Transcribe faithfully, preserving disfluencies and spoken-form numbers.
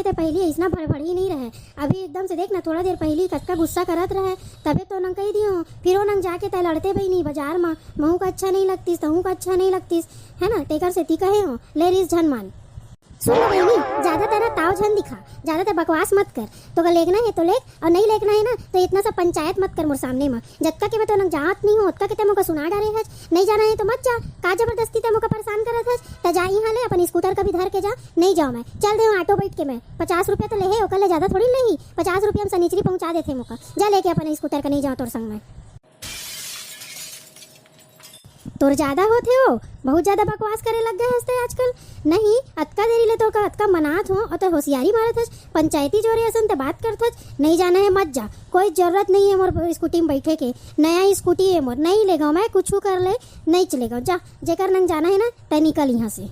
ते पहिली अइसना भड़भड़ी नहीं रहे। अभी एकदम से देख ना, थोड़ा देर पहिली कतका गुस्सा करत रहे, तभे तो नंग कही दियो। फिर वो नंग जाके तय लड़ते भी नहीं बाजार में, महू का अच्छा नहीं लगतीस, तहू का अच्छा नहीं लगतीस, है ना? तेकर सेती कहे हो, ले रिस झन मान। सुन ना बहिनी, ज्यादा तेरा ताव झन दिखा, ज्यादा ते बकवास मत कर। तो का लेखना है तो लेख, और नहीं लेखना है ना तो इतना सा पंचायत मत कर मोर सामने में। जतका के मैं तो नंग जात नहीं हूँ, ओतका के ते मोका सुना डारे हस। नहीं जाना है तो मत जा, का जबरदस्ती ते मोका परेशान करत हस? त जा यहाँ ले अपन स्कूटर कभी धर के जा। नहीं जाओ मैं, चल दे ऑटो बैठ के मैं। पचास रुपया तो ले है, ओकर ले ज्यादा थोड़ी ले ही। पचास रुपया में सनीचरी पहुंचा देथे मोका। जा लेके अपन स्कूटर का, नहीं जाओ तोर संग मैं। तोर ज्यादा होथे हो, बहुत ज्यादा बकवास करे लग गए हस ते आजकल। नहीं, अतका देरी ले तोर का अतका मनात हो और तो होशियारी मारत हस, पंचायती जोरे असन ते बात करत हस। नहीं जाना है मत जा, कोई जरूरत नहीं है मोर स्कूटी में बैठे के। नया स्कूटी है मोर, नहीं लेगा मैं, कुछ कर ले, नहीं चलेगा। जा, जेकर नंग जाना है ना, तय निकल यहाँ से।